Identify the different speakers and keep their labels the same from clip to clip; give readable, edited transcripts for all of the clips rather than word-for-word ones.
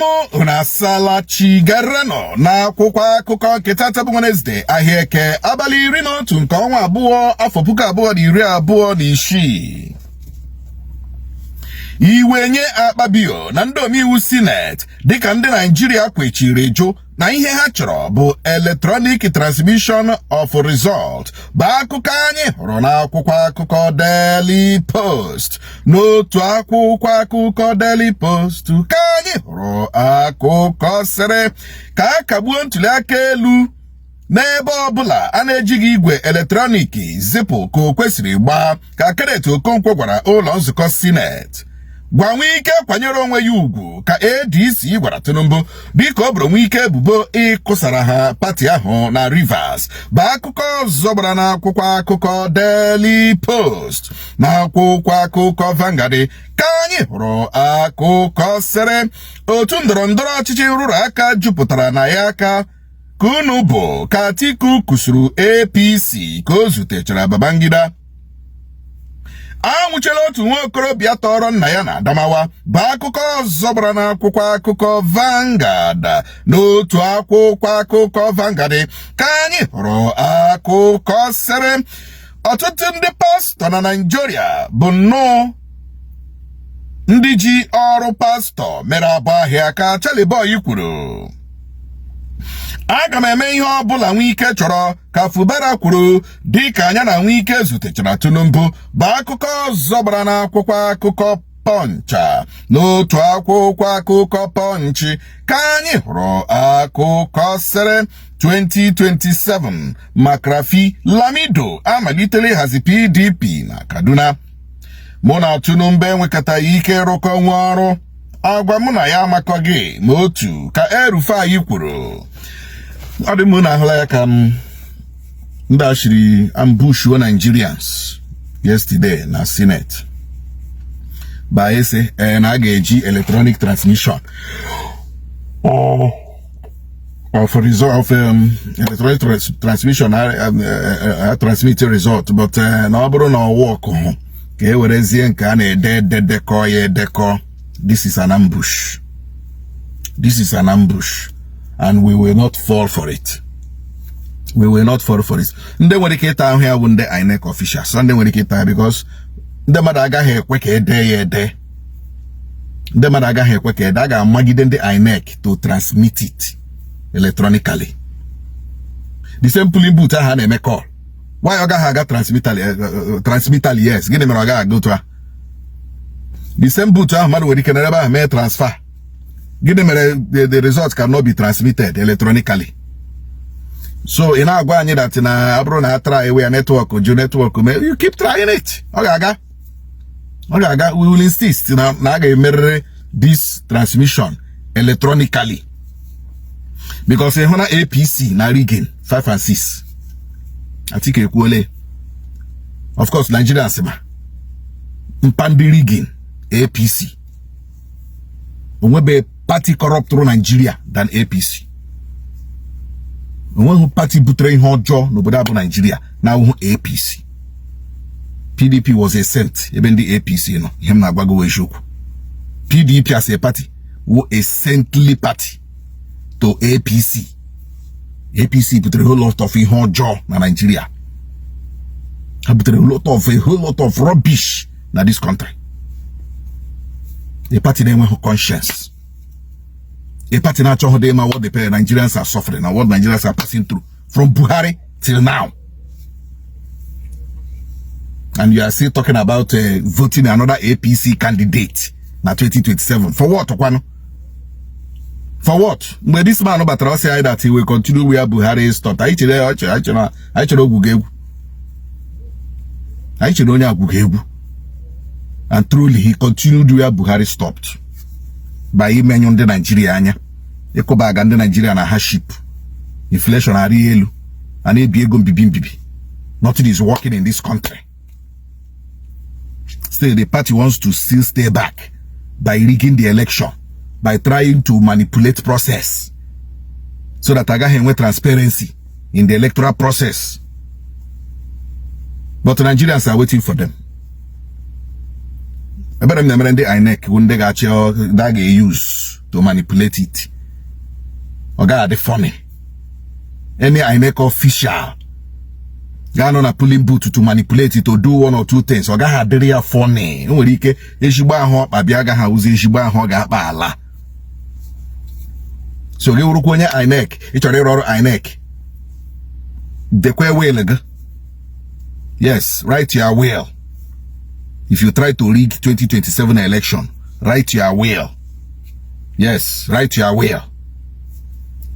Speaker 1: M unu asala chi garanọ n'akwụkwọ akụkọ nke tata bụ Wednesday, ahịa Eke, abalị 11 nke ọnwa abụọ, afọ 2026. Iwe nye Akpabio na ndị omeiwu Sineti dịka ndị Naijiria kwechiri jụ na ihe ha chọrọ bụ electronic transmission of result, bụ akụkọ anyị hụrụ n'akwụkwọ akụkọ Daily Post. N'otu akwụkwọ akụkọ Daily Post ka anyị hụrụ akụkọ sịrị ka a kagbuo ntụliaka elu n'ebe ọbụla a na-ejighị igwe eletrọniki zipụ ka o kwesịrị gbaa, ka Kenneth Okonkwo gwara ụlọ nzukọ Sineti. Gwa Wike kwanyere onwe ya ugwu, ka ADC gwara Tinubu dịka ọ bụrụ Wike ebubo ịkụsara ha pati ahụ na Rivers, bụ akụkọ ọzọ gbara n'akwụkwọ akụkọ Daily Post. N'akwụkwọ akụkọ Vanguard ka anyị hụrụ akụkọ sịrị otu ndọrọ ndọrọ ọchịchị nrụrụ aka jupụtara na ya aka ka unu bụ, ka Atiku kwusuru APC ka o zutechara Babangida. Anwụchila otu nwa okorobịa tọrọ nna ya na Adamawa, bụ akụkọ ọzọ gbara n'akwụkwọ akụkọ Vanguard. N'otu akwụkwọ akụkọ Vanguard ka anyị hụrụ akụkọ sịrị ọtụtụ ndị pastọ na Naịjirịa bụ nnọọ ndị ji ọrụ pastọ mere abụ ahịa, ka Charlie Boy kwuru. Aga m eme ihe ọbụla Wike chọrọ, ka Fubara kwuru dịka anya na Wike zutechara Tinubu, bụ akụkọ ọzọ gbara n'akwụkwọ akụkọ Punch. N'otu akwụkwọ akụkọ Punch ka anyị hụrụ akụkọ sịrị 2027 Makarfi, Lamido amalitela ịhazi PDP na Kaduna. Mụ na Tinubu enwekọtaghị ike rụkọ nwa ọrụ, agwa mụ na ya amakọghị ma otu, ka El-Rufai kwuru. Ọ dị m na ahụla ya ka m ndị a shiri ambushuo Nigerians yesterday na Senate ba ese na a ga-eji electronic transmission of result of electronic transmission transmit result, but na ọ bụrụ na ọ work hụ ka e werezie nke a na-ede ede dekọ ya edekọ. This is an ambush. This is an ambush and we will not fall for it. We will not fall for it. Ndị nwere ike ịta ahụ ya bụ ndị INEC officials. Ndị nwere ike ịta ya, because ndị mmadụ agaghị ekwe ka ede ya ede. Ndị mmadụ agaghị ekwe ka ede. A ga-amagide ndị INEC to transmit it electronically. The same polling booth ahụ a na-eme call, why ọ gaghị aga transmitally? Yes, gịnị mere ọ gaghị aga otu a? The same booth ahụ mmadụ nwere ike nọrọ ebe ahụ mee transfer. Gịnị mere the result cannot be transmitted electronically? So ị na-agwa anyị that na ọ bụrụ na a try ewe ya, network ju, network mee, you keep trying it, ọ ga-aga, ọ ga-aga. We will insist na a ga-emerịrị this transmission electronically, because ị hụ na APC na rigging 5 and 6. Atiku ekwuole. Of course Nigerians ma mpa ndị rigging APC. Onwebe party corruptụrụ Nigeria than APC. Onweghị party butere ihe ọjọọ n'obodo a bụ Nigeria na awụhụ APC. PDP was a saint ebe ndị APC nọ. Ihe m na-agwa gị eziokwu. PDP as a party wụ a saintly party to APC. APC butere a whole lot of ihe ọjọọ na Nigeria. Ha butere a whole lot of rubbish na this country. A party na-enweghị conscience, a party na-achọghị dị ịma what the Nigerians are suffering and what Nigerians are passing through from Buhari till now, and you are still talking about voting another APC candidate na 2027. For what kwanu? For what? Mgbe this man batara, ọ sị anyị that he will continue where Buhari stopped. Anyị chere anyị chere ogwugo egwu. Anyị chere onye agwugo egwu, and truly he continued where Buhari stopped by imenyu ndị Naijiria anya, ịkụba aga ndị Naijiria na hardship, inflation arị elu, a na-ebi ego mbibi mbibi. Nothing is working in this country. Still the party wants to still stay back by rigging the election, by trying to manipulate process so that agaghị enwe transparency in the electoral process. But Nigerians are waiting for them. Ebe Ebere m na-emere ndị INEC bụ ndị ga-achị that ga-use to manipulate it. Ọ gaghị adị funny. Any INEC official ga-anọ na polling booth to manipulate it, to do one or two things, ọ gaghị adịrị ya funny. O nwere ike ezigbo ahụ ọkpa bịa agaghị awụzi ezigbo ahụ ọ ga-akpa ala. So gị wụrụkwa onye INEC, ị chọrọ ịrụ ọrụ INEC, dekwe will gị. Yes, write your will. If you try to rig 2027 election, write your will. Yes, write your will.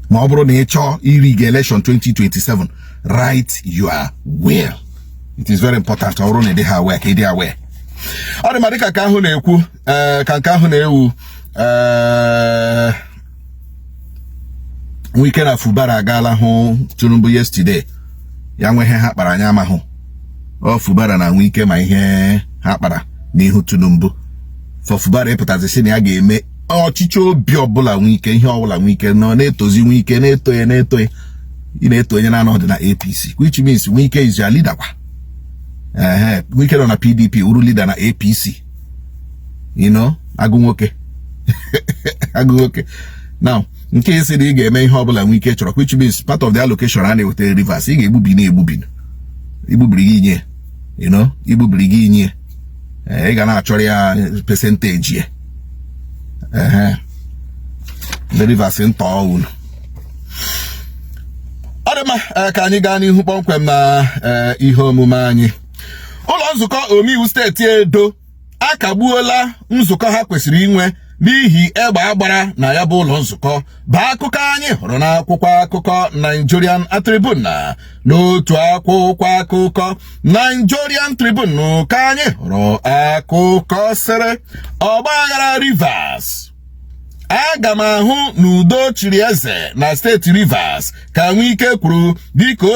Speaker 1: Ma ọ bụrụ na ị chọọ irig election 2027, write your will. It is very important. Ọ bụrụ na ị dịghị aware, ka ị dị aware. Ọ dị ma dịka ka ahụ na-ekwu, ka nke ahụ na-ewu, Wike na Fubara agaala hụ Tinubu yesterday. Ya nwe ihe ha kpara, anya amahụ. Ọ Fubara na Wike ma ihe ha kpara n'ihu Tinubu. For Fubara ịpụtazi sị na ya ga-eme ọchịchị obi ọbụla Wike, ihe ọbụla Wike nọ na-etozi, Wike na-eto ya, na-eto ya, ị na-eto onye na-anọdụ na APC, which means Wike is your leader kwa. Ehe, Wike nọ na PDP wuru leader na APC. Agụ nwoke, agụ nwoke. Now, nke isi na ị ga-eme ihe ọbụla Wike chọrọ, which means part of the allocation a na-eweta Rivers, ị ga-egbubi na egbubi, igbubiri gị nye, igbubiri gị nye, ị ga na-achọrọ ya percentage ya. Ehe, ndị Rivers ntọọ unu. Ọ dị mma, ka anyị gaa n'ihu kpọmkwem na ihe omume anyị. Ụlọ nzukọ omeiwu steeti Edo akagbuola nzukọ ha kwesịrị inwe n'ihi egbe agbara na ya bụ ụlọ nzukọ, bụ akụkọ anyị hụrụ n'akwụkwọ akụkọ Nigerian Tribune. Na n'otu akwụkwọ akụkọ Nigerian Tribune ka anyị hụrụ akụkọ sịrị, "Ọgbaghara Rivers, aga m ahụ n'udo chiri eze na steeti Rivers," ka Wike kwuru dịka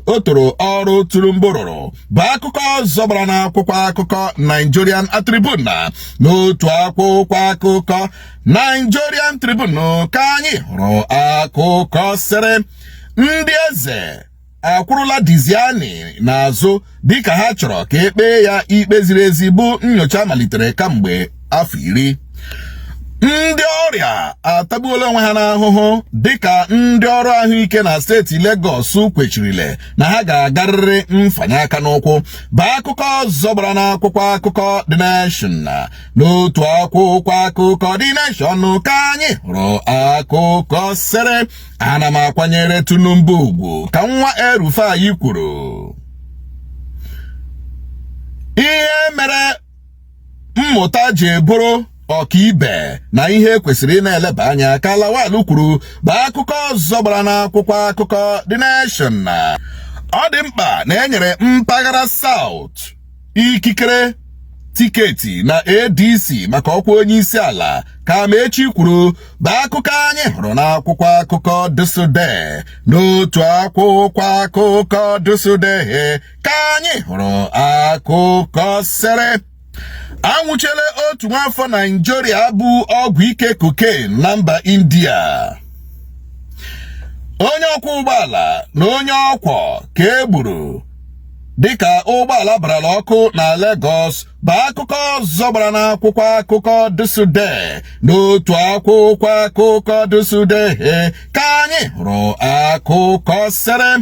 Speaker 1: o toro ọrụ Tinubu rụrụ, bụ akụkọ ọzọ gbara n'akwụkwọ akụkọ Nigerian Tribune. Na n'otu akwụkwọ akụkọ Nigerian Tribune ka anyị hụrụ akụkọ sịrị, "Ndị eze akwụrụla Diziani n'azụ dịka ha chọrọ ka ekpee ya ikpe ziri ezi," bụ nyocha malitere kamgbe afọ 10. Ndị ọrịa atagbuola onwe ha n'ahụhụ dịka ndị ọrụ ahụike na steeti Lagos kwechirile na ha ga-agarịrị mfanye aka n'ụkwụ, bụ akụkọ ọzọ gbara n'akwụkwọ akụkọ The Nation. Na n'otu akwụkwọ akụkọ The Nation ka anyị hụrụ akụkọ sịrị, "Ana m akwanyere Tinubu ugwu," ka nwa El-Rufai kwuru. Ihe mere mmụta ji bụrụ ọkaibe na ihe kwesịrị ị na-eleba anya, ka Lawal kwuru, bụ akụkọ ọzọ gbara n'akwụkwọ akụkọ The Nation. Na ọ dị mkpa na enyere mpaghara South ikikere ticket na ADC maka ọkwa onye isi ala, ka Amaechi kwuru, bụ akụkọ anyị hụrụ n'akwụkwọ akụkọ ThisDay. N'otu akwụkwọ akụkọ ThisDay ka anyị hụrụ akụkọ sịrị, anwụchiela otu nwafọ Naijiria bụ ọgwụ ike cocaine na mba India. Onye ọkwọ ụgbọala na onye ọkwọ ka e gburu dịka ụgbọala barala ọkụ na Lagos, bụ akụkọ ọzọ gbara n'akwụkwọ akụkọ ThisDay. N'otu akwụkwọ akụkọ ThisDay ka anyị hụrụ akụkọ sịrị,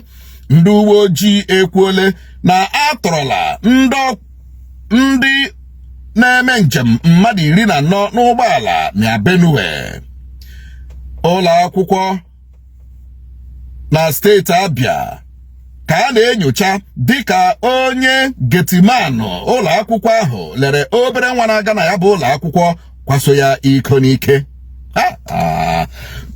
Speaker 1: ndị uwe ojii ekwuole na atọrọla ndị na-eme njem mmadụ 14 n'ụgbọala na Benue. Ụlọ akwụkwọ na steeti Abia ka a na-enyocha dịka onye gateman ụlọ akwụkwọ ahụ lere obere nwa na-aga na ya bụ ụlọ akwụkwọ, kwaso ya iko n'ike.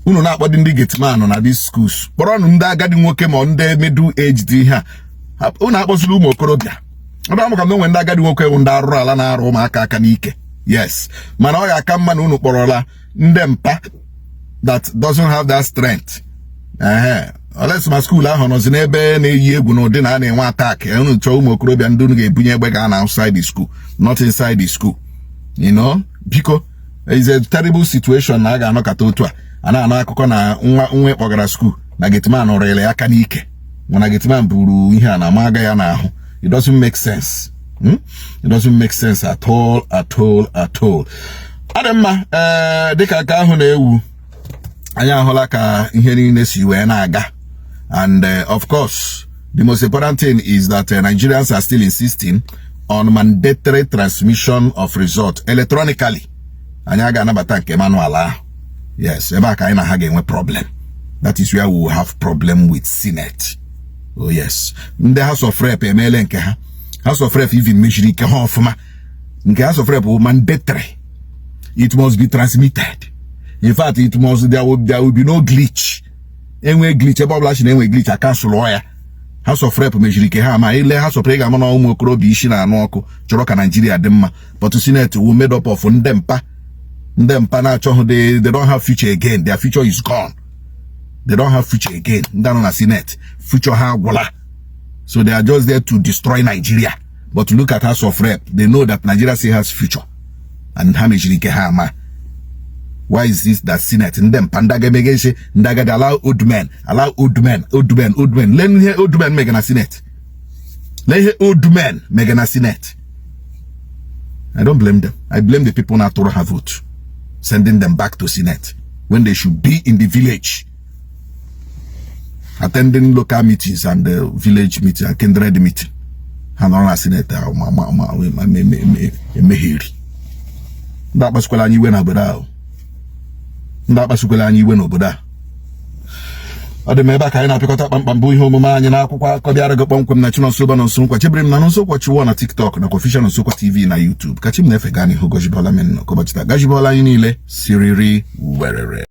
Speaker 1: Unu na-akpọdị ndị gateman na these schools, kpọrọnụ ndị agadi nwoke ma ndị middle age dị ihe a. Unu akpọzila ụmụ okorobịa. Ọ bụ maka na onwe ndị agadi nwoke bụ ndị arụrụ ala na-arụ ụmụaka aka n'ike. Yes, mana ọ ga-aka mma na unu kpọrọla ndị mpa that doesn't have that strength. Ehe, unless ma school ahụ nọzi n'ebe na-eyi egwu n'ụdị na a na-enwe attack, unu chọọ ụmụ okorobịa ndị unu ga-ebunye egbe ga na outside the school, not inside the school. Biko, is a terrible situation na a ga-anọkọta otu a a na-anụ akụkọ na nwa nwa ịkpọgara school na gateman rịrị ya aka n'ike, mana gateman buru ihe a na ama aga ya n'ahụ. It doesn't make sense. It doesn't make sense at all, at all, at all. Ọ dị mma. Ee, dịka nke ahụ na-ewu, anyị ahụla ka ihe niile si wee na-aga. And of course, the most important thing is that Nigerians are still insisting on mandatory transmission of result electronically. Anyị aga anabata nke manual ahụ. Yes, ebe a ka anyị na ha ga-enwe problem. That is where we will have problem with Senate. Oh yes, ndị House of Rep emeela nke ha. House of Rep even mechiri ike ha ọfụma. Nke House of Rep bụ mandatory, it must be transmitted. In fact, it must there will be no glitch. Enwe glitch, ebe ọbụla si na enwe glitch, a cancelụọ ya. House of Rep mechiri ike ha. Ma ile House of Rep, ga-ama na ụmụ okorobịa isi na-anụ ọkụ chọrọ ka Naijiria dị mma. But Senate wu made up of ndị mpa, ndị mpa na-achọghị. They don't have future again. Their future is gone. They don't have future again. Ndị anọ na Senate, future ha agwụla. So they are just there to destroy Nigeria. But look at House of Rep. They know that Nigeria still has future and ha mechiri ike ha. Ama why is this that Senate, ndị mpa, ndị aga isi, ndị agadi, allow old men, allow old men, old men, old men. Lee ihe old men mega na Senate. Lee ihe old men mega na Senate. I don't blame them. I blame the people na-atụrụ ha vote, sending them back to Senate when they should be in the village attending local meetings and the village meeting and kindred meeting. Ha nọrọ na Senate ahụ ma emegheri. Ndị akpasukwala anyị iwe n'obodo ahụ. Ndị akpasukwala anyị iwe n'obodo a. Ọ dị m ebe a ka anyị na-apịakọta kpamkpam bụ ihe omume anyị n'akwụkwọ akụkọ bịara gị kpọmkwem na Chinonso Ụba Nonso Nkwa chebere m na Nonso Nkwa Chiwo na TikTok nakwa Official Nonso Nkwa TV na YouTube. Ka chi m na-efe gaa n'ihu. Gọzibọla men ụbọchị taa, gọzibọla anyị niile siriri werere.